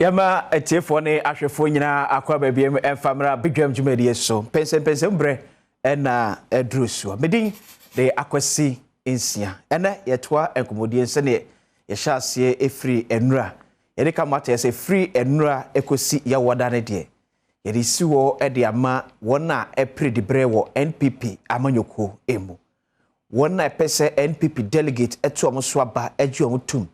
Yɛma atiefoɔ ne ahwɛfoɔ nyinaa akɔ baabiam ɛmfa mmra badwam dwumadie so. Mpɛnsɛmpɛnsɛm berɛ ɛna ɛduru soɔ. Medin de Akwasi Nsia. Ɛnɛ yɛtoa nkɔmmɔdie sɛdeɛ yɛhyɛ aseɛ ɛfiri nnura. Yɛde ka mo atɛɛ sɛ firi nnura ɛkɔsi yɛwɔda no deɛ, yɛde si hɔ de ama wɔn a ɛpere diberɛ wɔ NPP amanyɔkuo mu. Wɔn a ɛpɛ sɛ NPP delegate ɛto wɔn so aba agye wɔn tum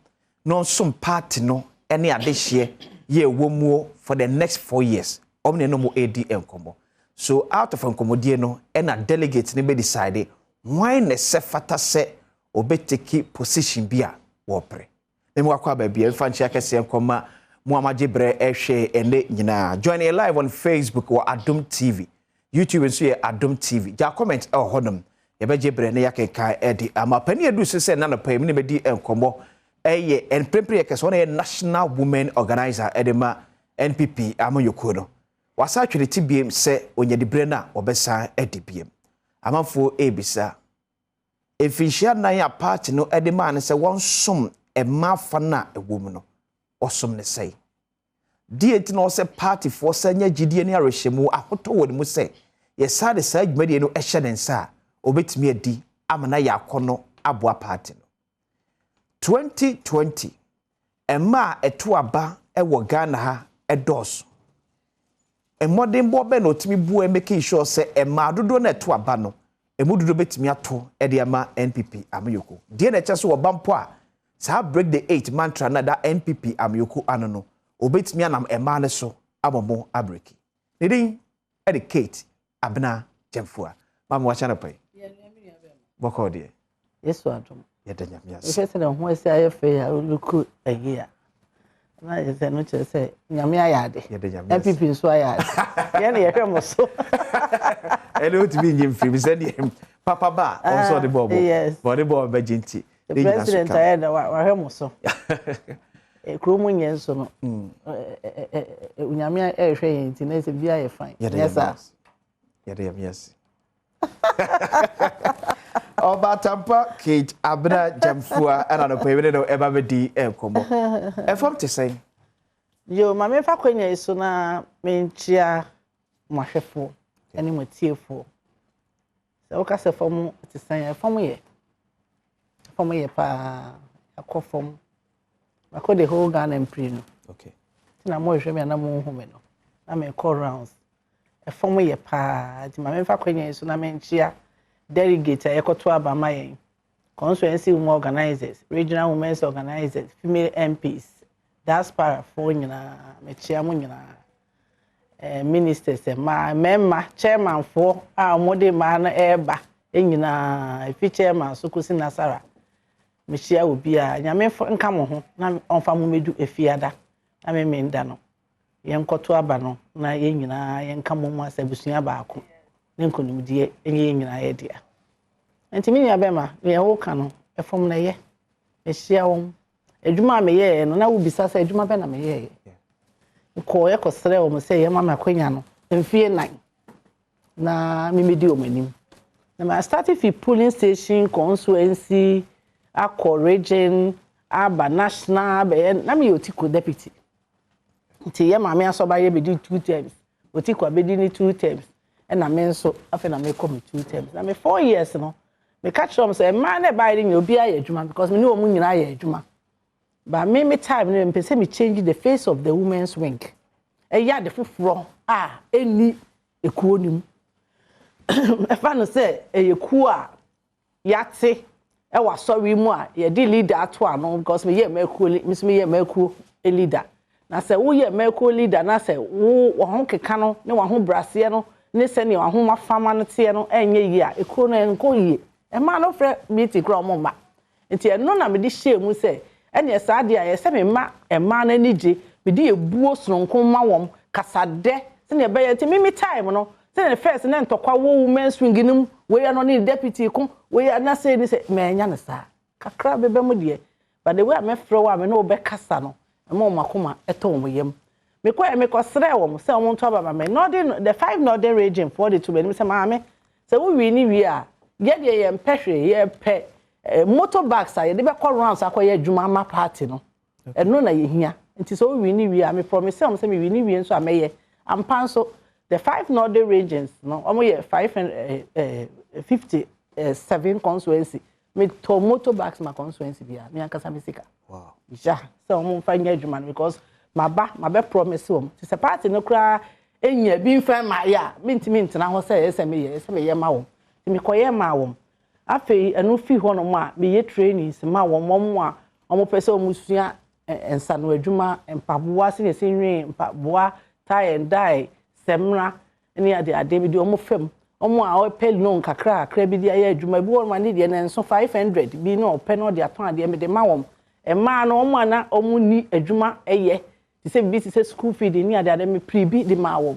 na ɔnsom party no ne adehyeɛ yɛ ɛwɔ muo for the next 4 years. Wɔn ne no mo ɛredi nkɔmmɔ. So out of nkɔmmɔdie no, ɛna delegate no bɛ decide hwan na ɛsɛ fata sɛ ɔbɛtake position bi a wɔpere. Memu akɔ abaabi a mfa nkyɛn akɛseɛ nkɔma mo a magye berɛ ɛhwɛ ɛnɛ nyinaa. Join yɛ live on Facebook wɔ Adom TV, YouTube nso yɛ Adom TV. Gya comment ɛwɔ hɔnom, yɛbɛgye berɛ na yɛakenkan ɛde ama panin edu so sɛ nanɔpa yi mu ne bɛdi nkɔmmɔ. Ɛyɛ mprempren yɛ kɛse, wɔn yɛ national women organizer ɛde ma NPP amanyɔkuo no. Wasa atwere ti biem sɛ onya diberɛ no a wɔbɛsan ɛde biem. Amanfoɔ ebisa mfinhyia 4 a party no ɛde maa no sɛ wɔnsom mmaa fa no a ɛwɔ mu no, ɔsom ne sɛe deɛ nti na ɔsɛ partyfoɔ sɛ nyɛ gyidie ne awerɛhyɛmu ahotɔ wɔ ne mu sɛ yɛsa de saa dwumadie no ɛhyɛ ne nsa a obɛtumi adi ama na yɛ akɔnɔ aboa party no. 2020 mmaa a ɛto aba ɛwɔ Ghana ha ɛdɔɔso. Mmɔdenbɔ bɛn na ɔtumi bua making sure sɛ mmaa dodoɔ no ɛto aba no emu dodoɔ bɛtumi ato ɛde ama NPP amanyɔkuo? Deɛ na ɛkyɛ so ɔba mpo a saa "break the eight" mantra na da NPP amanyɔkuo ano no, obɛtumi anam mmaa no so ama mo abreak. Ne din ɛde Kate Abena Gyamfua. Maame, wakyɛ no pɛi bɔkɔɔ deɛ? Yesu adom. Yɛda Nyame ase. Ɛhwɛ sɛ ne ho asi ayɛ fɛ a oluku ayi a na yɛ sɛ no kyerɛ sɛ Nyame ayɛ ade. Yɛda Nyame ase. NPP nso ayɛ ade, yɛn na yɛhwɛ mo so. Ɛne wotumi nye mfiri sɛdeɛ papa ba a ɔno nso ɔde bɔɔbɔ ɔde bɔɔl bɛgye nti. The president ayɛ dɛ wahwɛ mo so. Kurom nyɛ nso no, Onyame ɛrehwɛ yɛn nti na ɛsɛ bi ayɛ fine. Nyɛ saa. Yɛda Nyame ase. Ɔbaatampa Kate Abena Gyamfua ɛna no pɛi no ɛba bɛdi nkɔmmɔ. Ɛfam te sɛn? Yo, ma memfa kwanya yi so na menkyia mo ahwɛfoɔ ne mo atiefoɔ. Sɛ woka sɛ fam te sɛn, fam yɛ, fam yɛ paa. Akɔ fam, makɔ the whole Ghana mpiri no nti na mohwehwɛ me a na monhu me no na mekɔ rounds. Ɛfam yɛ paa, nti ma memfa kwanya yi so na menkyia delegate a yɛkɔto aba ma yɛn, constituency women organizers, regional women's organizers, female MPs, diaspora foɔ nyinaa, mekyia mo nyinaa, ministers mmaa, mmarima, chairmanfoɔ a wɔde mmaa no ɛreba nyinaa, efi chairman so kɔsi nasara, mehyia obiara. Nyame nka mo ho na ɔmfa mo mɛdu efiada na meme nda no yɛnkɔto aba no na yɛn nyinaa yɛnka mo mu asɛ abusua baako ne nkonimdie ɛnyɛ yɛn nyinaa yɛ dea. Nti me nua bɛma nea ɛwoka no, ɛfam na ɛyɛ. Mehyia wɔn. Adwuma a meyɛɛ no na wobisa sɛ adwuma bɛ na meyɛɛ. Nkɔɔ yɛkɔsrɛ wɔn sɛ yɛma me akwanya no mfie 4 na memedi wɔn anim na ma start fi polling station, constituency, akɔ region, aba national, abɛyɛ na meyɛ Otiko deputy. Nti yɛ maame asɔba yɛ bɛdi two terms, Otiko abɛdi ne two terms, ɛna me nso afei na mekɔ me two terms. Na me 4 years no, meka kyerɛ wɔn sɛ mmaa na ɛbaayɛ no nyinaa obiara yɛ adwuma because me ne wɔn nyinaa yɛ adwuma, but me time no, mpɛ sɛ me change the face of the women's wing, ɛyɛ ade foforɔ a ɛnni ekuo no mu. Ɛfa no sɛ ɛyɛ kuo a yɛate ɛwɔ asɔre mu a yɛde leader ato ano because meyɛ mmakuo, me nso meyɛ mmakuo leader. Na sɛ woyɛ mmakuo leader na sɛ wo wɔn ho keka no ne wɔn ho braseɛ no ne sɛnea wɔn ho afama no teɛ no ɛnyɛ yie a, ekuo no ɛnkɔ yie. Mmaa no frɛ meeting koraa, wɔn mma. Nti ɛno na mede hyɛɛ mu sɛ ɛneɛ saa deɛ a yɛ sɛ me mma mmaa no ani gye, mede ebuo sononko ma wɔn kasadɛ sɛnea ɛbɛyɛ. Nti mimi time no, sɛnea first ne ntɔkwa wɔ women's wing no mu, wei ano ne deputy ko wei anasɛ ni sɛ mɛnya no saa kakra bɛbɛ mu deɛ, but the way a mɛfrɛ wo a me ne wo bɛkasa no, ɛma wɔn akoma ɛtɔ wɔn yam. Mekɔ yɛ mekɔsrɛ wɔn sɛ wɔn nto aba ma me. Northern, the five northern region foɔ de to m'anim sɛ, maame, sɛ wowie ne wie a, yɛdeɛ yɛn mpɛ hwee, yɛpɛ motor bags a yɛde bɛkɔ rounds akɔyɛ adwuma ama party no. Ɛno na yɛhia. Nti sɛ wo win wie a, me promise wɔn sɛ me win wie nso a mɛyɛ. Ampa nso, the five northern regions no, wɔn yɛ 557 constituency. Me tɔ motor bikes ma constituency biara, me ankasa me sika. Yeah, sɛ wɔn mfa nyɛ adwuma no because maba mabɛ promise wɔn. Nti sɛ party no koraa enya bi mfa ma yɛ a, mentumi ntena hɔ sɛ ɛsɛ meyɛ, ɛsɛ meyɛ ma wɔn. Nti mekɔyɛ maa wɔn. Afei ɛno fi hɔnom a, meyɛ trainings ma wɔn, wɔn a wɔpɛ sɛ wɔn sua nsano adwuma, mpaboa, sɛnea yɛsi nwen mpaboa, tie and dye, sɛmra ne ade ade bi de wɔn fam. Wɔn a wɔpɛ loan kakra kakra bi de ayɛ adwuma, ebi wɔ hɔnom a ne deɛ no nso 500 bi na ɔpɛ na ɔde atɔn adeɛ, mede ma wɔn. Mmaa no, wɔn a na wɔn ni adwuma yɛ, te sɛ bibi te sɛ school feeding ne ade ade, mepere bi de maa wɔn.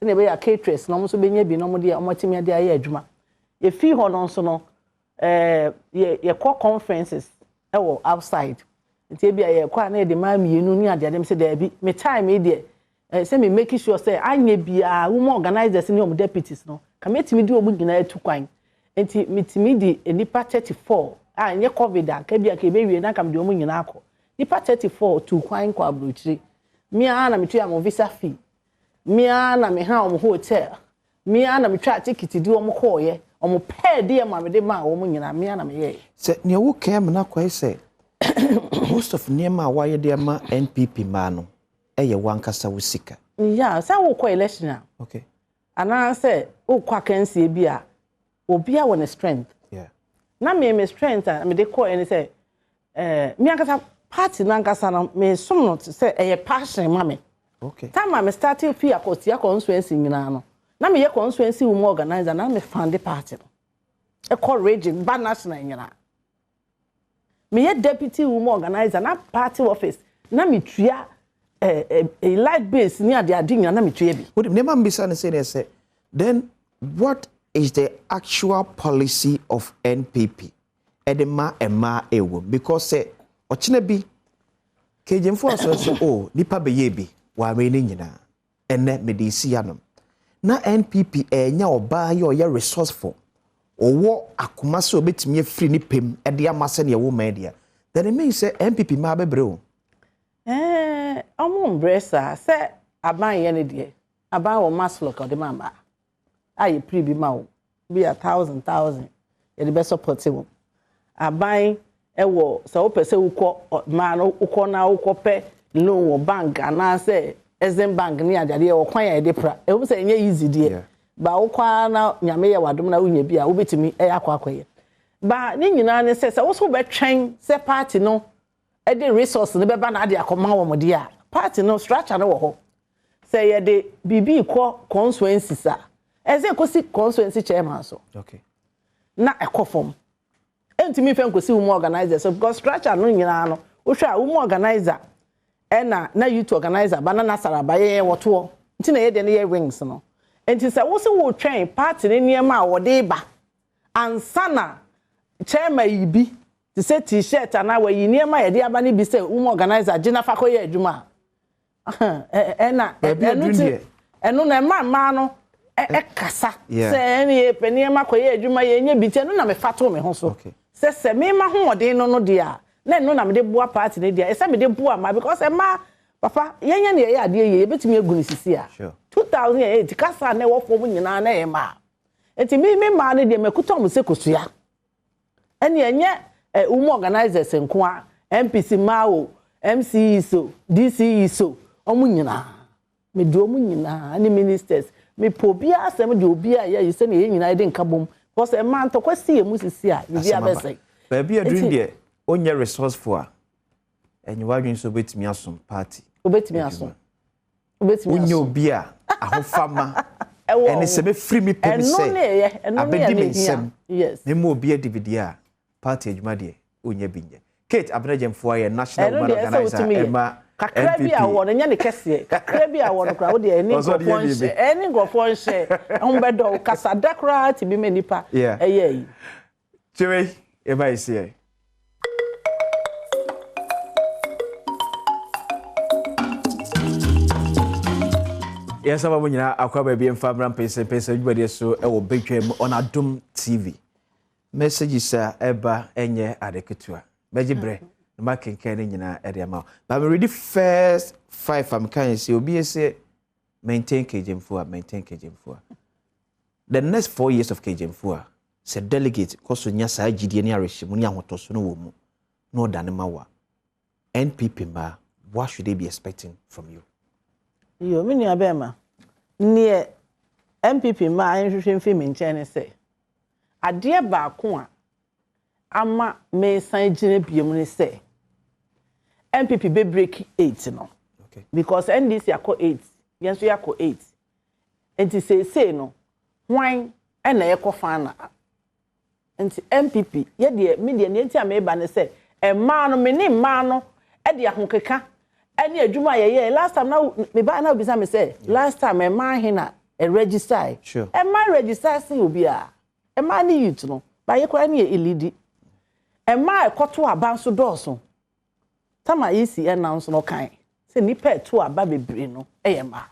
Sɛnea ɛbɛyɛ a caterers na wɔn nso bɛnya bi na wɔn de wɔn atumi de ayɛ adwuma. Yɛfii hɔ no nso no, yɛkɔ conferences ɛwɔ outside. Nti ebi a yɛkɔ a na yɛde mmaa mmienu ne ade ade, sɛ daabi, me time yi deɛ, sɛ me make sure sɛ anyɛ biara women organizers ne wɔn deputies no, ka metumi de wɔn nyinaa atu kwan. Nti metumi de nipa 34 a nyɛ COVID a ka bi a ka ebewie na ka mede wɔn nyinaa akɔ. Nipa 34 tu kwan kɔ aburokyire. Mmea na metua wɔn visa fee. Mmea na me ha wɔn hotel. Mmea na metwa ticket di wɔn kɔɔyɛ. Wɔn pɛɛ deɛ ma mede maa wɔn nyinaa, mmea na meyɛɛ. Sɛ nea woka mu no akɔyɛ sɛ most of nneɛma a wayɛ de ama NPP mmaa no ɛyɛ wankasa wo sika. Yeah, sɛ wokɔ election a, anaasɛ wokɔ akansie bi a, obiara wɔ ne strength. Na me strength a mede kɔɔ ne sɛ me ankasa party no ankasa no, mesom no te sɛ ɛyɛ passion ma me. Time a me start fi Akwatia constituency nyinaa no, na meyɛ constituency women organizer na me found party no. Ɛkɔ region ba national nyinaa. Meyɛ deputy women organizer na party office na metua light bills ne ade ade nyinaa na metua bi. Wode nneɛma mbisa ne sɛ ne sɛ, then what is the actual policy of NPP ɛde ma mmaa ɛwɔ mu? Because sɛ ɔkyena bi kegyemfo asɔre sɛ o nipa bɛyɛ bi wɔamɛ ne nyinaa, ɛnɛ mede esi anom na NPP ɛnya ɔbaa yi a ɔyɛ resourceful, ɔwɔ akoma sɛ ɔbɛtumi afiri ne pɛm ɛde ama sɛnea ɛwɔ mmaa deɛ, then it means sɛ NPP mmaa bɛbrɛ o. Ɔmo mbrɛ saa sɛ aban yɛ ne deɛ, aban wɔ MASLOC a ɔde ma mmaa a yɛpiri bi ma wo bi a thousand thousand yɛde bɛ support wɔn. Aban ɛwɔ sɛ wopɛ sɛ wokɔ mmaa no, wokɔ na wokɔpɛ loan wɔ bank anaasɛ Exim Bank ne adeade, yɛ wɔ kwan a yɛde pra. Ɛwɔ sɛ ɛnyɛ easy deɛ, ba wokɔ ara na Nyame yɛ wadom na wonya bi a, wobɛtumi ɛyɛ akɔ akɔyɛ ba. Ne nyinaa ne sɛ sɛ woso wobɛtwɛn sɛ party no ɛde resource no bɛba na ade akɔma wɔn deɛ a, party no structure no wɔ hɔ sɛ yɛde biribi kɔ constituencies a, ɛsɛ kɔsi constituency chairman so na ɛkɔ fam. Ɛntumi fɛ nkosi women organizer so because structure no nyinaa no, wohwɛ a, women organizer ɛna na youth organizer ba na nasara ba, yɛyɛ wɔtoɔ nti na yɛdeɛ no yɛ wings no. Nti sɛ wosi wotwɛn party ne nneɛma a wɔde ba ansa na chairman yi bi te sɛ T-shirt anaa wɔyi nneɛma a yɛde aba no bi sɛ women organizer gye nafa kɔyɛ adwuma a, ɛna ɛno ti ɛno na ɛma mmaa no ɛkasa sɛ ɛne yɛ pɛ nneɛma kɔyɛ adwuma, yɛnyɛ bi. Nti ɛno na mefa to me ho so sɛ mema hoɔden no deɛ a, na ɛno na mede boa party no deɛ, ɛsɛ mede boa ma because ɛma papa yɛnyɛ ne yɛyɛ adeɛ yie, yɛbɛtumi agu ne sisi a 2008 kasa na ɛwɔ fam nyinaa na ɛyɛ maa. Nti me maa no deɛ, makuta ɔmo sɛ kosua. Ɛne ɛnyɛ women organizers nko a, MPs mmaa o, MCE so, DCE so, ɔmo nyinaa mede ɔmo nyinaa ne ministers, mepɛ obiara asɛm de obiara yɛ yi sɛnea yɛn nyinaa yɛde nka bom because mmaa ntɔkwa si yɛn mu sisi a, biribi abɛsɛe. Baabi a duru deɛ, onyɛ resourceful a, ɛnyɛ wadwene sɛ obɛtumi asom party. Obɛtumi asom, obɛtumi asom. Wonyɛ obi a ahofama ɛne sɛ mɛfiri mi pɛm sɛ abɛdi me nsɛm mɛma obi adi bi deɛ a, party adwuma deɛ, wonyɛ bi nyɛ. Kate Abena Gyamfua yɛ national woman organizer ɛma. Kakra bi a wɔ no, nyɛ ne kɛseɛ, kakra bi a wɔ no koraa wo deɛ, ɛne nkurɔfoɔ nhyɛ, ɛne nkurɔfoɔ nhyɛ ɛho bɛdɔ kasa da koraa ti bi ma nipa ɛyɛ yi. Kyerɛ ɛba yi seɛ. Yɛn sábà mu nyinaa akɔ baabi mfa mmra mpɛnsɛmpɛnsɛ dwumadie so ɛwɔ Badwam on Adom TV. Messages a ɛba ɛnyɛ ade ketewa. Bɛgye brɛ na. Na makenkan ne nyinaa ɛde ama wo. But me read first five a meka yɛ sɛ obi sɛ maintain K. Gyamfua, maintain K. Gyamfua. The next 4 years of K. Gyamfua, sɛ delegate kɔ so nya saa gyidie ne awerɛhyɛmu ne ahotɔso no wɔ mu na ɔda ne ma wo a, NPP mmaa, what should they be expecting from you? Yo, me nua bɛrima, neɛ NPP mmaa nhwehwɛ mfi me nkyɛn ne sɛ, adeɛ baako a ama mesan gyina biom ne sɛ NPP bɛ break eight no. Because NDC akɔ eight, yɛn nso yɛakɔ eight. Nti seesei no, hwan ɛna ɛkɔ fa? Nti NPP yɛdeɛ, me deɛ, neɛ nti a meba ne sɛ mmaa no, me ne mmaa no ɛde ahokeka ɛne adwuma a yɛyɛ last time na meba na obisa me sɛ last time mmaa he na ɛregister? Mmaa register sen obiara, mmaa ne youth no baayɛ koraa ne yɛ elidi. Mmaa ɛkɔto aba nso dɔɔso. Tama esi ɛna nso no kan sɛ nipa ɛto aba bebree no ɛyɛ mmaa.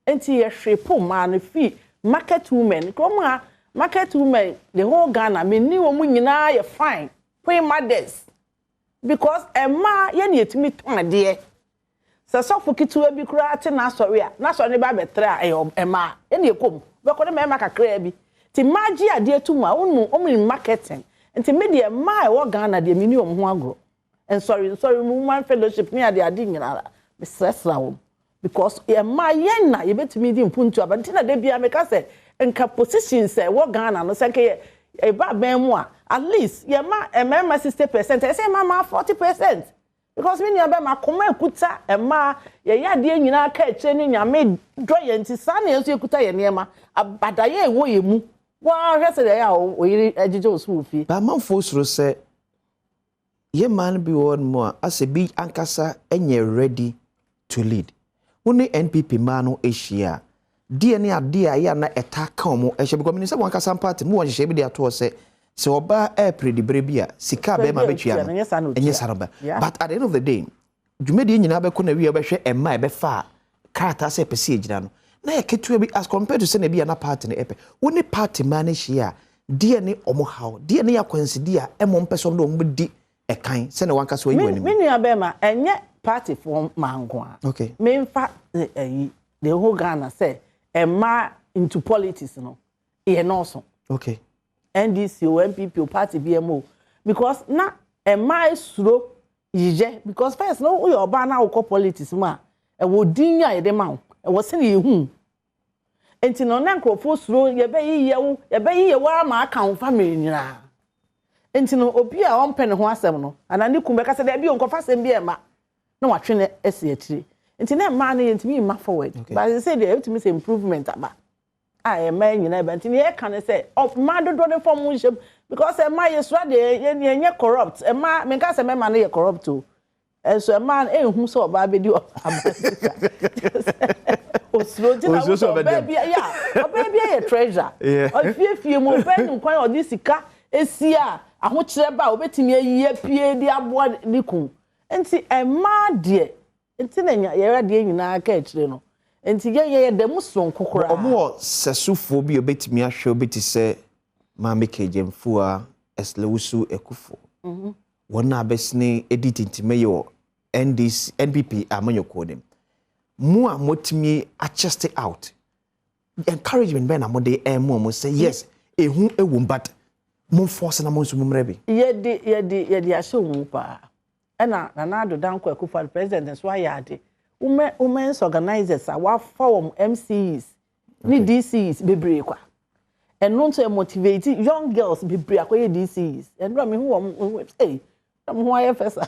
Nti yɛhwɛ po mmaa no fi market women kurom ha, market women the whole Ghana, me ni wɔn nyinaa yɛ fine queen mothers, because mmaa yɛn na yɛtumi tɔn adeɛ. Sɛ sɔfo ketewa bi koraa te n'asɔre a, n'asɔre ne ba abɛtrɛ a, ɛyɛ mmaa yɛn na yɛkɔ mu bɛkɔ ne mmarima kakraa bi. Nti mmaa gye adeɛ tum a wɔn wɔn ni marketing. Nti me deɛ, mmaa a ɛwɔ Ghana deɛ, me ni wɔn ho agorɔ. Nsɔre nsɔre mu, woman fellowship ne ade ade nyinaa, mesrɛsrɛ wɔn, because mmaa yɛn na yɛbɛtumi di mpuntu aba. Nti na de bia meka sɛ nka positions a ɛwɔ Ghana no, sɛ nka yɛ ɛba abɛn mu a, at least yɛma mmarima 60%, ɛsɛ yɛma mmaa 40%, because me nua bɛma akoma ekuta mmaa, yɛyɛ adeɛ nyinaa ka akyire ne Nyame dɔ yɛn. Nti saa na yɛn nso yɛkuta yɛn nneɛma abadaeɛ a ɛwɔ yɛn mu. Wɔahwɛ sɛ deɛ ɛyɛ a oyere agyegye wo so wɔ fie. But amanfoɔ suro sɛ yɛ mmaa no bi wɔ hɔ nom a asɛ bi ankasa nyɛ ready to lead. Wo ne NPP mmaa no ahyia a, deɛ ne adeɛ a ɛyɛ a na ɛta ka wɔn ɛhyɛ, because menim sɛ wɔn ankasa party mu wɔ nhyehyɛe bi de ato hɔ sɛ ɔbaa ɛɛpere diberɛ bi a, sika a bɛrima bɛtua no ɛnyɛ saa na ɛnyɛ saa na ɔba. But at the end of the day, dwumadie nyinaa bɛkɔ na wie, bɛhwɛ mmaa a ɛbɛfa a krataa sɛ ɛpɛ sɛ yɛgyina no na yɛ ketewa bi as compared to sɛ na ebi a na party no ɛpɛ. Wo ne party mmaa no ahyia a, deɛ ne ɔmo haw, deɛ ne yɛ akwansidie a ɛmo mpɛ sɛ ɔmo de ɔmo bɛdi ɛkan sɛnea wankasa wayi me w'anim? Me nua bɛrima, ɛnyɛ partyfoɔ maa nko a. Memfa ɛyi the whole Ghana sɛ mmaa into politics no yɛ nɔɔso. NDC o, NPP o, party bi mu o, because na mmaa esuro yiyɛ, because first no, woyɛ ɔbaa na wokɔ politics mu a, ɛwɔ din a yɛde ma wo, ɛwɔ sɛnea yɛhu. Nti no na nkurɔfoɔ suro yɛbɛyiyɛ wo, yɛbɛyiyɛ wo ama aka wo family nyinaa. Nti no obi a ɔmpɛ ne ho asɛm no anaa ne kun bɛka sɛ dɛbi o, nkɔfa asɛm bi ɛma na watwe ne asi akyire. Nti na mmaa no yɛntumi mma forward. But sɛ deɛ ɛtumi sɛ improvement aba a, mmaa nyinaa ba. Nti nea yɛka ne sɛ mmaa dodoɔ ne fɔm nhyɛm, because mmaa yɛsua deɛ yɛnyɛ corrupt. Mmaa, menka sɛ mmarima no yɛ corrupt o, ɛnso mmaa no ehu sɛ ɔbaa bɛdi ɔbaa sika, osuro nti na Osuro sɛ wosɛ ɔbaa ɔbɛdɛm. bi yɛ a, ɔbaa bi yɛ treasure. Ɔfiefie mu, ɔbaa nim kwan a ɔde sika esi a ahokyerɛ ba a, obetumi ayi apue de aboa ne kun. Nti mmaa deɛ, nti na yɛrɛ adeɛ nyinaa ka akyire no, nti yɛn yɛ dɛm sononko koraa. Ɔmo wɔ sɛsofoɔ bi a obɛtumi ahwɛ obi te sɛ Maame K. Gyamfua, Ursula Owusu Ekuful, wɔn a bɛsene edi tintima yi wɔ NDC, NPP amanyɔkuo nim mu a motumi achest out, encouragement bɛn na mode ɛmo ɔmo sɛ yes, ehu ewu, but momforce na mo nso mo mmerɛ bi? Yɛde ahyɛ wɔn mu paa, ɛna Nana Addo Dankwa Akufo-Addo president nso ayɛ ade. Women's organizers a wafa wɔn MCEs ne DCEs bebree kwa, ɛno nso yɛ motivate young girls bebree akɔyɛ DCEs. Ɛnura mi hu wɔn, ɛy, na mo ho ayɛ fɛ sa.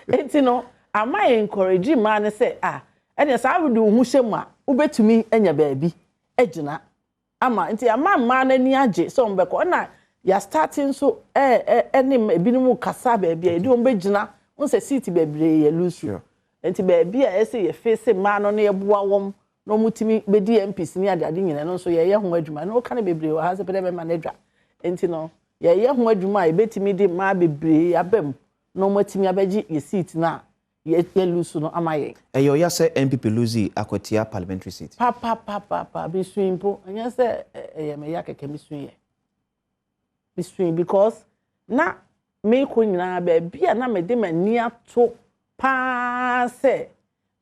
Eti no ama yɛ encourage mmaa ne sɛ, ah, ɛnna saa wode wo ho hyɛ mu a, wobɛtumi anya baabi agyina ama. Nti ama mmaa n'ani agye sɛ wɔn bɛkɔ. Ɛna yɛastart nso ɛɛ ɛ ɛne ebinom kasa baabi a yɛde wɔn bɛgyina n sɛ seat bebree yɛ lose. Nti baabi a ɛsɛ yɛfeese mmaa no na yɛboa wɔn na wɔn tumi bɛdi MPs ne adeade nyinaa no nso, yɛyɛ ho adwuma. Na wɔka no bebree wɔ ha sɛ pɛ dɛ bɛma no adwa. Nti no yɛyɛ ho adwuma a yɛbɛtumi de mmaa bebree aba mu na wɔn atumi abɛgye yɛ seat no a yɛ lose no ama yɛn. Ɛyɛ ɔya sɛ NPP lose Akwatia parliamentary seat? Papapapapa, mesui mpo. Ɛnyɛ sɛ ɛyɛ me ya kɛkɛ, mesui yɛ, mesui because na Mekɔ nyinaa, baabi a na mede m'ani ato paa sɛ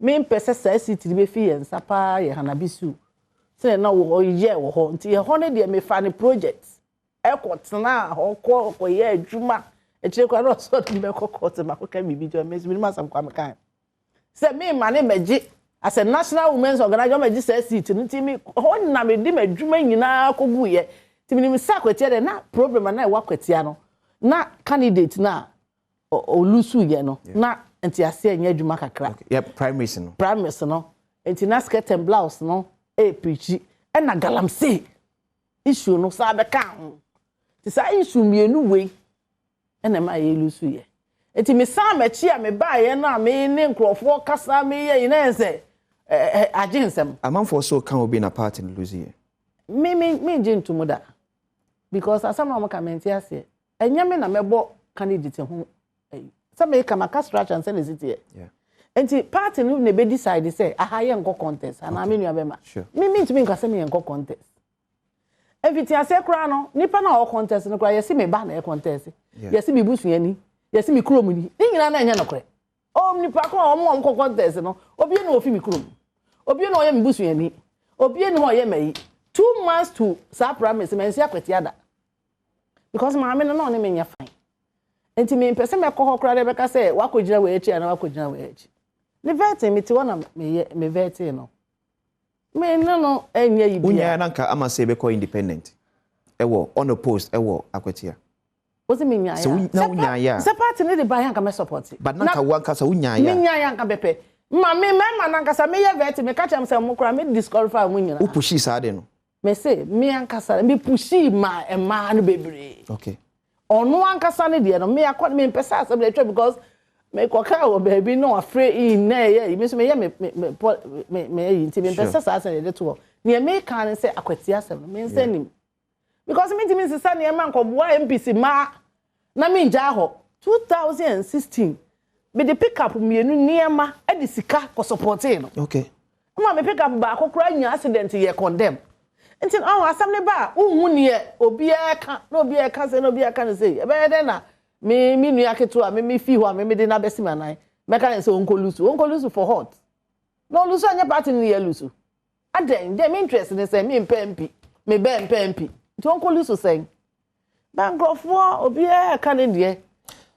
mempɛ sɛ saa seat no bɛfi yɛn nsa paa yɛ Hanna Bissiw, sɛ na wɔyɛ wɔ hɔ. Nti ɛhɔ no deɛ, mefa ne project ɛkɔ tena hɔ, kɔ kɔyɛ adwuma. Akyire koraa na ɔsɔ de bɛkɔ court ma kɔka biribi gyina me nso menim asɛm kwa mekae sɛ mema ne mɛgye as a national women's organizer, ɔmɛgye saa seat no. Nti me hɔ na mede m'adwuma nyinaa kɔguyɛ. Nti menim sɛ Akwatia deɛ, na problem a na ɛwɔ Akwatia no, na candidate na ɔlose yɛ no, na nti aseɛ nyɛ adwuma kakra. Okay. Yeah, primaries no. Primaries no, nti na skirt and blouse no ɛɛpirikyi, ɛna galamsey issue no saa bɛka ho. Nti saa issue mmienu wei ɛna ɛma yɛ lose yɛ. Nti mesan m'akyi a mebaeɛ no a, me ne nkurɔfoɔ kasa, meyɛ yi na yɛ sɛ ɛ agye nsɛm. Amanfoɔ so ka obi na party no lose yɛ. Me ngye ntom da, because asɛm na wɔn ka, mente aseɛ. Ɛnyɛ me na mɛbɔ candidate ho ɛyi sɛ meka maka structure nsɛ na esi teɛ. Nti party no na ebe decide sɛ aha yɛ nkɔ contest anaa me nua bɛma. Me ntumi nka sɛ me yɛ nkɔ contest. Mfiti aseɛ koraa no, nipa na ɔwɔ contest no koraa, yɛsi me ba na ɛyɛ contest. Yɛsi me busuani, yɛsi me kurom ni. Ne nyinaa na ɛnyɛ nokorɛ. Ɔ nipa ko a wɔn a wɔkɔ contest no, obi na ofi me kurom, obi na ɔyɛ me busuani, obi na ɔyɛ mɛyi. 2 months to saa primaries, mɛ nsi Akwatia da, because maame no na ɔne me nyɛ fine. Nti mi mpɛ sɛ mɛkɔ hɔ koraa de bɛka sɛ wakɔgyina wɔ akyi anaa wakɔgyina wɔ akyi. Ne vetting, mi ti hɔ na meyɛ me vetting no, me ne no ɛnyɛ yi bia. Wonyaa na nka ama sɛ ɛbɛkɔ independent ɛwɔ unopposed ɛwɔ Akwatia. Wosi mi nyaa Sɛ na wonyaeɛ a. Sɛ party ne de ba yɛ, anka mɛ support. But na nka wankasa wonyaeɛ mi a. Nyaa yɛ, anka bɛpɛ ma me mɛma na ankasa meyɛ vetting. Meka kyerɛ m sɛ mo koraa me disqualify mo nyinaa. Wopushii saa de no. Me se me ankasa me pushii ma mmaa no bebree. Ɔno ankasa ne deɛ no, me akɔ, me mpɛ sɛ asɛm na atwa, because mekɔka wɔ baabi na wafrɛ in na ɛyɛ yi, me nso meyɛ me me me pɔ me me ayi. Nti mempɛ sɛ saa asɛm yɛde to hɔ. Nea meka ne sɛ Akwatia asɛm no, me nsa nim, because mentumi nsesa nneɛma nkɔboa NPP mmaa na mengyaa hɔ. 2016 mede pickup mmienu nneɛma de sika kɔ supportee no. Ma me pickup baako koraa nya accident, yɛ condemn. Nti ɔho asɛm ne ba a, wohu neɛ obiara ka na obiara ka sɛ na obiara ka no sɛ ɛbɛyɛ dɛn na me nua ketewa me fi hɔ a me mede no abɛsi m'anan, mɛka ne sɛ ɔnkɔ lose, ɔnkɔ lose for what? Na ɔlose, anyɛ party no yɛ lose adɛn? Deɛ me interest ne sɛ me mpɛ MP, me bɛ mpɛ MP, nti ɔnkɔ lose sɛn? Ba nkurɔfoɔ, obiara ka ne deɛ,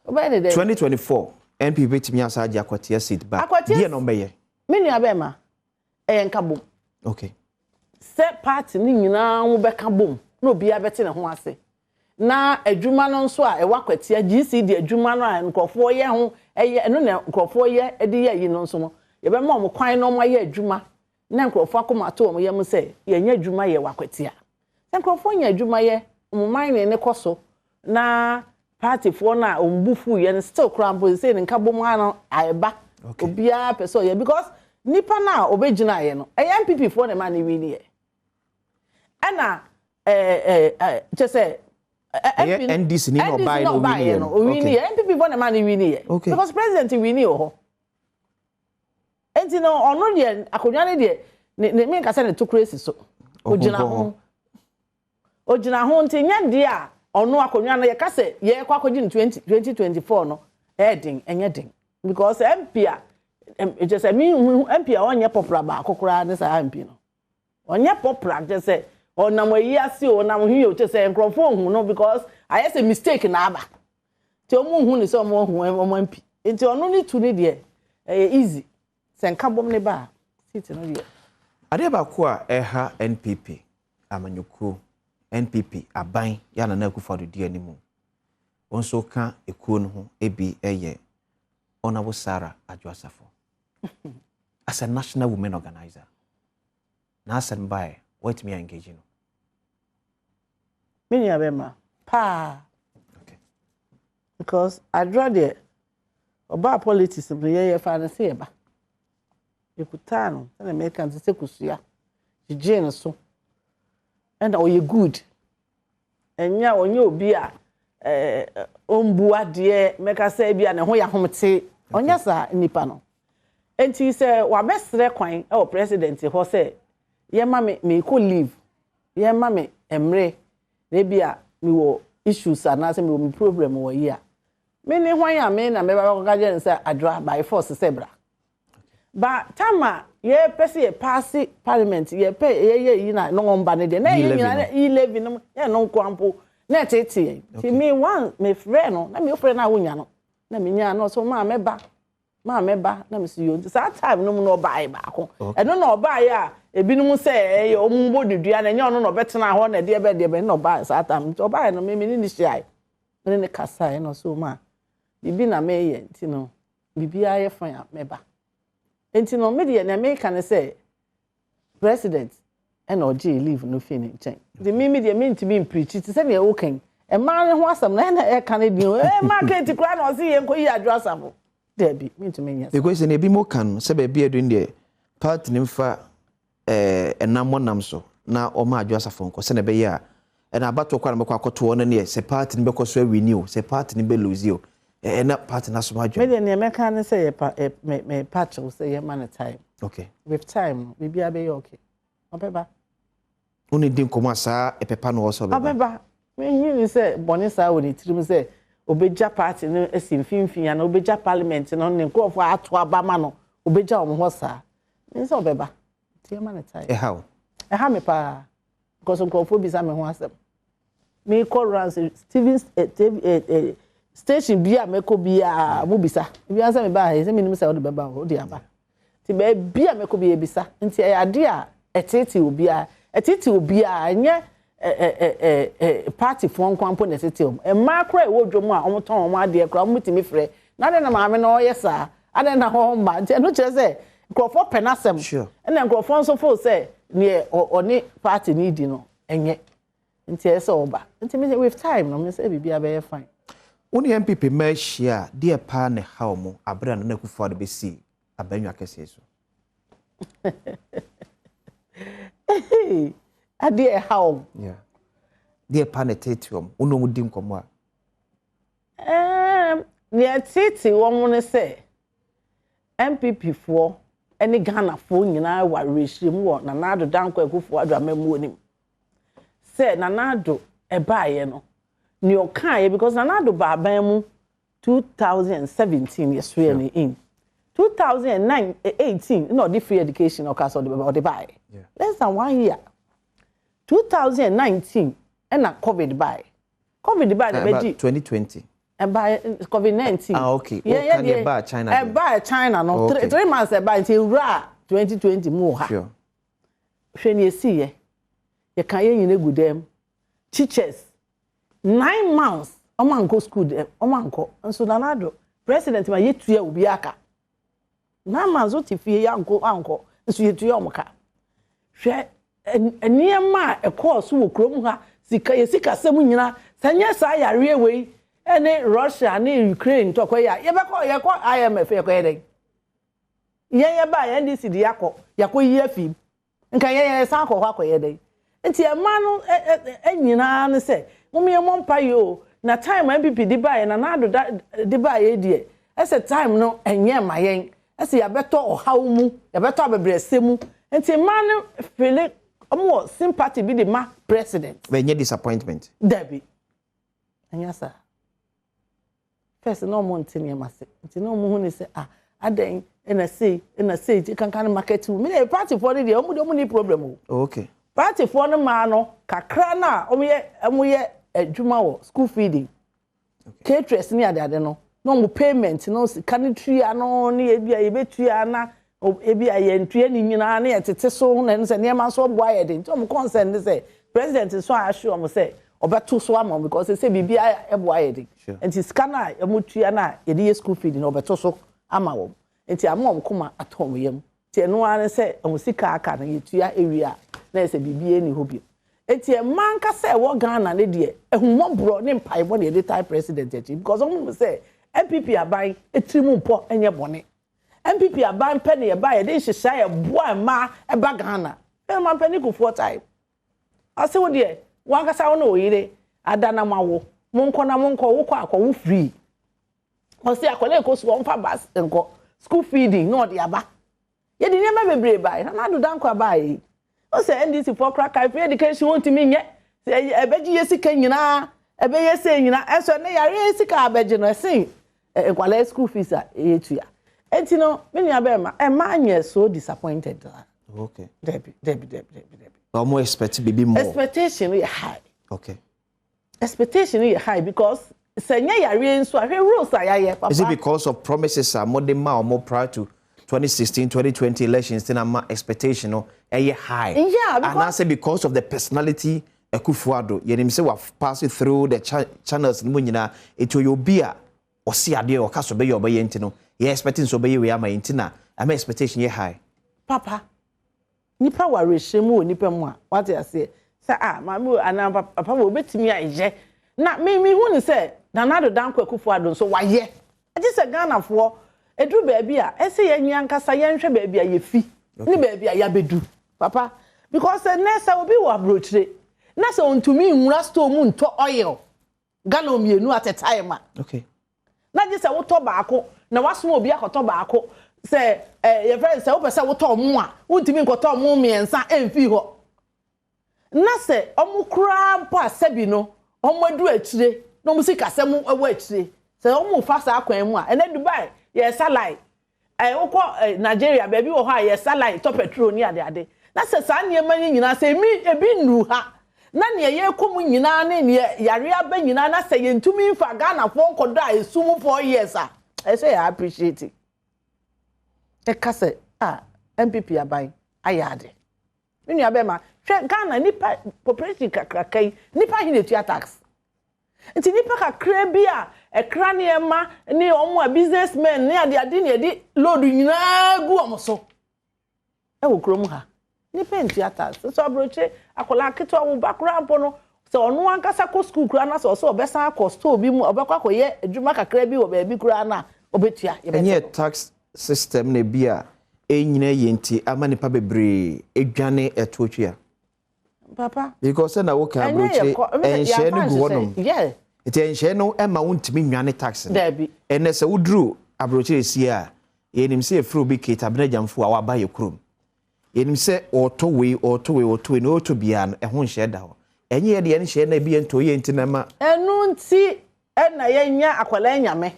ɔbɛyɛ ne dɛ. 2024 NPP bɛtumi asa agye Akwatia seat back? Akwatia Deɛ na ɔmbɛyɛ? Me nua bɛrima, ɛyɛ nka bom. Sɛ party no nyinaa ho bɛka bom na obiara bɛte ne ho ase, na adwuma no nso a ɛwɔ Akwatia, GCD adwuma no a nkurɔfoɔ yɛ ho ɛyɛ ɛno na nkurɔfoɔ yɛ de yɛ yi no nso no, yɛbɛma wɔn kwan na wɔn ayɛ adwuma na nkurɔfoɔ akoma ato wɔn yam sɛ yɛnyɛ adwuma yɛ wɔ Akwatia. Sɛ nkurɔfoɔ nyɛ adwuma yɛ, wɔn mining ne kɔ so, na partyfoɔ no a wɔn bu fu yɛ no still koraa mpo sɛ ne nka bom ano ayɛba. Obiara pɛ sɛ ɔyɛ, because nipa no a ɔbɛgyina yɛ no, ɛyɛ NPP foɔ na ɛma ne win yɛ, ɛna ɛɛ ɛɛ kyɛ sɛ Ɛyɛ NDC ni na ɔbaeɛ na ɔwin yɛ no. Owin yɛ, NPP foɔ na ɛma ne win yɛ. Because president win wɔ hɔ. Nti no, ɔno deɛ, akonnwa no deɛ, ne mi nkasa ne to kura esi so, ogyina ho, ogyina ho. Nti nyɛ deɛ a ɔno akonnwa no, yɛka sɛ yɛkɔ akɔgye no 2024 no, ɛyɛ den, ɛnyɛ den, because MP a kyɛ sɛ mi hu MP a ɔnyɛ popular baako koraa ne saa MP no ɔnyɛ popular, kyɛ sɛ ɔnam ayi ase o, ɔnam hwi o, kyɛ sɛ nkurɔfoɔ ohun no, because ayɛ sɛ mistake na aba, nti wɔn hu ne sɛ wɔn hu wɔn MP. Nti ɔno ne tu ne deɛ, ɛyɛ easy sɛ nka bom ne ba a, seat no deɛ. Adeɛ baako a ɛha NPP amanyɔkuo, NPP aban yɛ Nana Akufo-Addo di anim, wɔn nso ka ekuo no ho ebi, yɛ Honourable Sarah Adwoa Safo as a national women organizer. N'asɛm baeɛ, wɔatumi engage no? Me nua bɛma paa. Because Adwoa deɛ, ɔbaa politics no, yɛyɛ fa no sɛ yɛba yɛkutaa no sɛdeɛ meka no sɛ kosua gyegyee no so, ɛna ɔyɛ good. Ɛnyɛ a ɔnyɛ obi a ɔmbu adeɛ, mɛka sɛ bi a ne ho yɛ ahomte, ɔnyɛ saa nipa no. Nti sɛ wabɛsrɛ kwan ɛwɔ president hɔ sɛ yɛma me, meekɔ leave, yɛma me mmerɛ na ebi a mewɔ issues anaasɛ mewɔ me problem wɔ yi a. Me ne hwan a me na mɛba bɛkɔka kyerɛ no sɛ Adwoa by force sɛ bra? Ba time a yɛpɛ sɛ yɛ paase parliament, yɛpɛ yɛyɛ yi na na ɔmba no deɛ, na yɛ nyinaa na e-levy no yɛ no nkoa mpo na ɛtete yɛn. Nti me one mefrɛ no na mefrɛ no a wonya no na menya no, ɔsɛ maa mɛba, maa mɛba, na mesi yo. Nti saa time no mu na ɔbaeɛ baako, ɛno na ɔbaeɛ a ebinom sɛ ɛyɛ ɔmo bɔ dudua na ɛnyɛ ɔno na ɔbɛtena hɔ na ɛdeɛ bɛ deɛ bɛ na ɔbaeɛ saa time. Nti ɔbaeɛ no, me ne ne hyiaeɛ, me ne ne kasaeɛ na ɔsɛ ɔmo a biribi na meyɛ, nti no biribiara yɛ fine a mɛba. Nti no me deɛ, nea meka ne sɛ president ɛna ɔgye leave no fi ne nkyɛn. Nti me deɛ, mentumi mpirikyi te sɛ nea ɛwɔ kan mmaa ne ho asɛm na ɛna ɛka ne din o, mmaa kenti koraa na ɔsi yɛn nkɔ yi Adwoa Safo. Dɛbi, mentumi nyɛ. Because ne ebi mo kan sɛ baabi adu deɛ, party ne mfa ɛnam mɔ nam so na ɔma Adwoa Safo nkɔ sɛ na ɛbɛyɛ a ɛna abatoɔ kɔ na bɛkɔ akɔtoɔ no neɛ sɛ party no bɛkɔ so awin o, sɛ party no bɛ lose o, ɛna party no asom adwene. Me deɛ, nea mɛka ne sɛ yɛ pa ɛ me me pa kyɛw sɛ yɛma no time. With time no, biribiara bɛyɛ okay, ɔbɛba. Wo ne di nkɔmmɔ a saa ɛpɛpa no wɔ sɛ ɔbɛba? Ɔbɛba. Menyi ni sɛ bɔne saa wɔ ne tirim sɛ obɛgya party no asi mfimfini anaa obɛgya parliament no ne nkurɔfoɔ ato aba ma no, obɛgya wɔn hɔ saa. Menyi sɛ ɔbɛba, nti yɛma no time. Ɛha wo? Ɛha me paa, because nkurɔfoɔ bisa me ho asɛm. Mekɔ rounds, Steven eh, eh, station bi a mɛkɔ biara mo bisa. Ebi sɛ meba ha yi sɛ menim sɛ wode bɛba o, wode aba. Nti baabi a mɛkɔ bi ebisa. Nti ɛyɛ ade a ɛtete obiara, ɛtete obiara. Ɛnyɛ ɛ ɛ ɛ ɛ partyfoɔ nko mpo na ɛtete wɔn. Mmaa koraa ɛwɔ dwom a wɔtɔn wɔn adeɛ koraa, wɔn tumi frɛ na adan na maame na ɔyɛ saa, adan na ɔmba. Nti ɛno kyerɛ sɛ nkurɔfoɔ pɛ n'asɛm, ɛna nkurɔfoɔ nso fo sɛ neɛ ɔne party ne di no ɛnyɛ, nti ɛyɛ sɛ ɔba. Nti mi with time no, mi sɛ biribi abɛyɛ fine. Wo ne NPP mma ahyia a, deɛ paa na ɛha wɔn abere a Nana Akufo-Addo bɛsi abannwa kɛseɛ so? Adeɛ ɛha wɔn? Yeah. Deɛ paa na ɛtete wɔn, wo ne wɔn di nkɔmmɔ a? Nea ɛtete wɔn ne sɛ NPP foɔ ne Ghanafoɔ nyinaa wɔ awerɛhyɛmu wɔ Nana Addo Dankwa Akufo-Addo amammuo nim sɛ Nana Addo ɛbaeɛ no, nea ɔkaeɛ, because Nana Addo ba aban mu 2017, yɛsoɛ no in 2009 18 na ɔde free education ɔka sɛ ɔde bɛba, ɔde baeɛ less than one year. 2019 ɛna COVID baeɛ. COVID baeɛ na bɛgye 2020. Ɛba COVID 19. Ah, okay. Yɛ yɛ deɛ ɛbaa China. Ɛbaa China no, 3 months ɛbaa, nti ewura 2020 mu wɔ ha. Hwɛ ni esi yɛ yɛka yɛn nyina gu dɛm. Teachers, 9 months ɔmo ankɔ school dɛm, ɔmo ankɔ. Nso Nana Addo president ma yɛtua obi aka 9 months, wote fie, yɛ ankɔ ankɔ, nso yɛtua ɔmo ka. Hwɛ nneɛma a ɛkɔɔ so wɔ kurom ha, sika yɛ sikasɛm nyinaa. Sɛ nyɛ saa yareɛ wei ɛne Russia ne Ukraine ntɔkwa yi a, yɛbɛkɔ yɛkɔ IMF, yɛkɔ yɛ dɛn? Yɛn yɛ ba yɛn NDC de yakɔ yɛkɔ yi afi nka yɛn yɛn san kɔ hɔ akɔyɛ dɛn? Nti ɛma no ɛ ɛ ɛ nyinaa no sɛ mo yɛ mɔ mpa yi o, na time NPP de ba yɛ, na Nana Addo da de ba yɛ deɛ, ɛsɛ time no ɛnyɛ ma yɛn, ɛsɛ yɛabɛtɔ ɔhaw mu, yɛbɛtɔ abɛbrɛsɛ mu. Nti mmaa no feel ɔmo wɔ sympathy bi de ma president. Bɛnyɛ disappointment? Dabi, ɛnyɛ saa. First na ɔmo nte nneɛma se, nti na ɔmo hu ne sɛ, ah, adan ɛna sei ɛna sei, ti kankan no market mu. Mi na party foɔ no deɛ, ɔmo deɛ, ɔmo ni problem o. Party foɔ no maa no kakra na ɔmo yɛ adwuma wɔ school feeding, caterers ne adeade no, na ɔmo payment no, sika no tua no ne ebi a yɛbɛtua na ebi a yɛntua ne nyinaa ne yɛtete so, na ɛno sɛ nneɛma nso ɔboa yɛ de. Nti ɔmo concern ne sɛ president nso a ahye ɔmo sɛ ɔbɛto so ama ɔmo, because sɛ biribi ɛboa yɛ de. Nti sika no a ɔmo tua no a yɛde yɛ school feed no, ɔbɛto so ama wɔn, nti ama wɔn koma atɔ wɔn yam. Nti ɛno ara ne sɛ ɔmo sika aka no yɛtua ewie a, na yɛ sɛ biribi ɛni hɔ bio. Nti mmaa nkasa ɛwɔ Ghana ne deɛ, ehumɔborɔ ne mpaebɔ na yɛde tie president akyi, because ɔmo mu sɛ NPP aban etiri mu mpɔ ɛnyɛ bɔne. NPP aban pɛ ne yɛba yɛde nhyehyɛ a yɛboa mmaa ɛba Ghana. Ɛma mpanin Kufuor time, ɔsɛ wo deɛ wankasa wo ne wo yere ada na mo awo, mo nkɔ na mo nkɔ, wo kɔ akɔ wo free. Ɔsɛ akɔla ekɔ sukuu, ɔmfa bus nkɔ school, feeding na ɔde aba. Yɛde nneɛma bebree baa. Nana Addo Dankwa baa yi, ɔsɛ NDC foɔ kora kae free education, wɔntumi nyɛ sɛ ɛbɛgye yɛ sika nyinaa. Ɛbɛyɛ sɛ nyina ɛsɔ ne yare sika abɛgye no ɛsen nkwalaa school fees a yɛtua. Enti no, me nua bɛrima, ɛma nyɛ so disappointed la. Debi, debi, debi, debi, debi. Ɔmo expect bibi more. Expectation no yɛ high. Expectation no yɛ high because sɛ nyɛ yare nso a, hwɛ rules a yɛayɛ, papa. Is it because of promises a mo de ma ɔmo prior to 2016, 2020 elections ti na ma expectation no ɛyɛ high? Yeah, because Anaasɛ because of the personality Akufo-Addo, yɛnim sɛ wa pass it through the channels no mu nyinaa, etu oyɛ obi a ɔsi adeɛ ɔka so bɛyɛ ɔbɛyɛ, nti no yɛ expecting sɛ ɔbɛyɛ wei ama yɛn, nti na ama expectation yɛ high? Papa, nipa wɔ awerɛhyɛ mu wɔ nipa mu a wate aseɛ sɛ a maame wo anaa papa wo obetumi ayɛ na me hu ne sɛ Nana Addo Dankwa Akufo-Addo nso wayɛ. Agye sɛ Ghanafoɔ eduru baabi a ɛsɛ yɛn nyi ankasa yɛnhwɛ baabi a yɛfi ne baabi a yɛabɛdu, papa, because ɛnɛ sɛ obi wɔ aburokyire na sɛ ontumi nwura store mu ntɔ oil gallon 2 at a time a, na gye sɛ wotɔ baako na wasoma obi akɔtɔ baako sɛ yɛfrɛ sɛ wopɛ sɛ wotɔ ɔmo a, wontumi nkɔtɔ ɔmo 3 ɛmfii hɔ, na sɛ ɔmo koraa mpo a, sɛbi no, ɔmo adu akyire na ɔmo si kasɛm ɛwɔ akyire sɛ ɔmo fa saa kwan mu a, ɛnɛ Dubai yɛsa line, wokɔ Nigeria, baabi wɔ hɔ a yɛsa line tɔ petrol ne adeade, na sɛ saa nneɛma yi nyinaa sɛ ebi nnuru ha na nea yɛrekɔ mu nyinaa ne nea yare aba nyinaa na sɛ yɛntumi nfa Ghanafoɔ nkɔdɔ a esu mu 4 years a, ɛsɛ yɛ appreciate ɛka sɛ a NPP aban ayɛ ade. Me nua bɛrima, hwɛ, Ghana nipa population kakraka yi, nipa ahe na etua tax? Nti nipa kakra bi a ɛkra nneɛma ne wɔn a businessmen ne adeade ne yɛde load nyinaa gu wɔn so ɛwɔ kurom ha, nipa ntua tax. Nso aburokyire, akwadaa ketewa wo ba koraa mpo no, sɛ ɔno ankasa kɔ sukuu koraa na sɛ ɔsɛ ɔbɛsan akɔ store bi mu, ɔbɛkɔ akɔyɛ adwuma kakra bi wɔ baabi koraa na ɔbɛtua. Ɛnyɛ tax system na bi a ɛnyina yɛ nti ama nipa bebree edwane ɛto twia? Papa. Because sɛ na woka aburokyire ɛnhyɛ no gu hɔnom nti ɛnhyɛ no ɛma wontumi nwane tax no. Daabi. Ɛnɛ sɛ woduru aburokyire sie a, yɛnim sɛ yɛfrɛ obi Kate Abena Gyamfo a waba yɛ kurom, yɛnim sɛ ɔtɔ wei, ɔtɔ wei, ɔtɔ wei na ɔtɔ biara no ɛho nhyɛ da hɔ. Ɛnyɛ yɛ deɛ nhyɛ na ebi yɛ ntɔ yɛ nti na ɛma. Ɛnu nti ɛna yɛnya akwadaa nyame.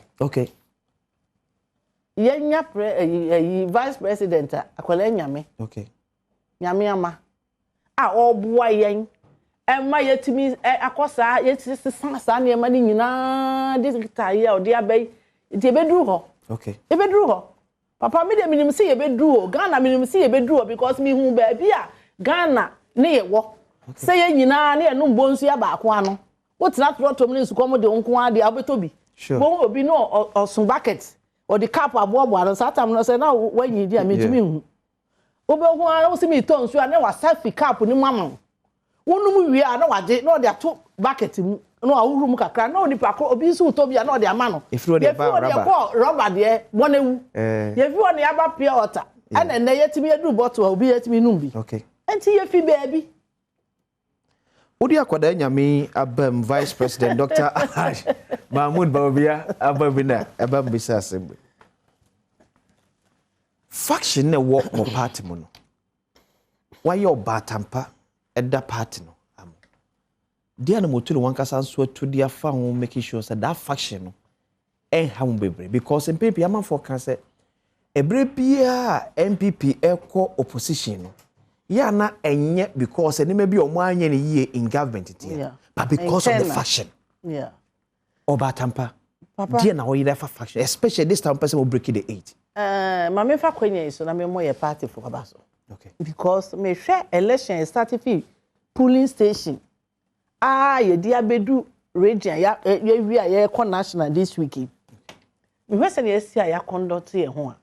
Yɛnya pre ɛyi ɛyi vice president a akwadaa nyame. Nyame ama a ɔreboa yɛn ɛma yɛtumi akɔ saa, yɛtumi sesa saa nneɛma no nyinaa de ta yi a ɔde aba yi nti yɛbɛduru hɔ. Yɛbɛduru hɔ, papa. Mi de, minim sɛ yɛbɛduru hɔ. Ghana, minim sɛ yɛbɛduru hɔ because mihu baabi a Ghana ne yɛ wɔ sɛ yɛn nyinaa ne yɛnom bɔ nsu yɛ baako ano. Wotena trɔtrɔ mu ne nsukɔm de nko adeɛ a wobɛtɔ bi. Wɔn obi no ɔso bucket, ɔde cup aboaboa no saa tam no sɛ na wanyi di a mentumi nhu. Wobɛhu ara wosi mi tɔ nsuo a na wasa fi cup no mu ama wo. Wonom wie a, na wagye na ɔde ato bucket mu na wahohoro mu kakra na onipa ko obi nso wotɔ bi a na ɔde ama no. Efiri hɔ deɛ ba rubber. Yɛfi hɔ deɛ kɔ rubber deɛ bɔ na ewu. Yɛfi hɔ ne yaba pure water, ɛna ɛnɛ yɛtumi yɛduru bottle a obi yɛtumi num bi. Nti yɛfi baabi. Wode akwadaa nyame abam, Vice President Dr Mahmood Bawumia aba bi na ɛba mbisa asɛm bi. Faction na ɛwɔ mo party mu no, wayɛ ɔbaatampa ɛda party no ano deɛ na motu ne wankasa nso atu de afa ho, making sure sɛ that faction no ɛnha mo bebree, because mpɛn pii amanfoɔ ka sɛ ɛberɛ biara NPP ɛkɔ opposition no yɛ ana ɛnyɛ because nneɛma bi a wɔn anyɛ no yie in government deɛ, but because of the faction. Ɔbaatampa deɛ na ɔyɛ afa faction, especially this time person will break the eight. Maame, fa kwanya yi so na memmɔ yɛ party fo aba so. Because mehwɛ election start fi polling station a yɛde abɛdu region, ya yɛwie a yɛrekɔ national this week yi, mehwɛ sɛ yɛasi a yɛaconduct yɛn ho a,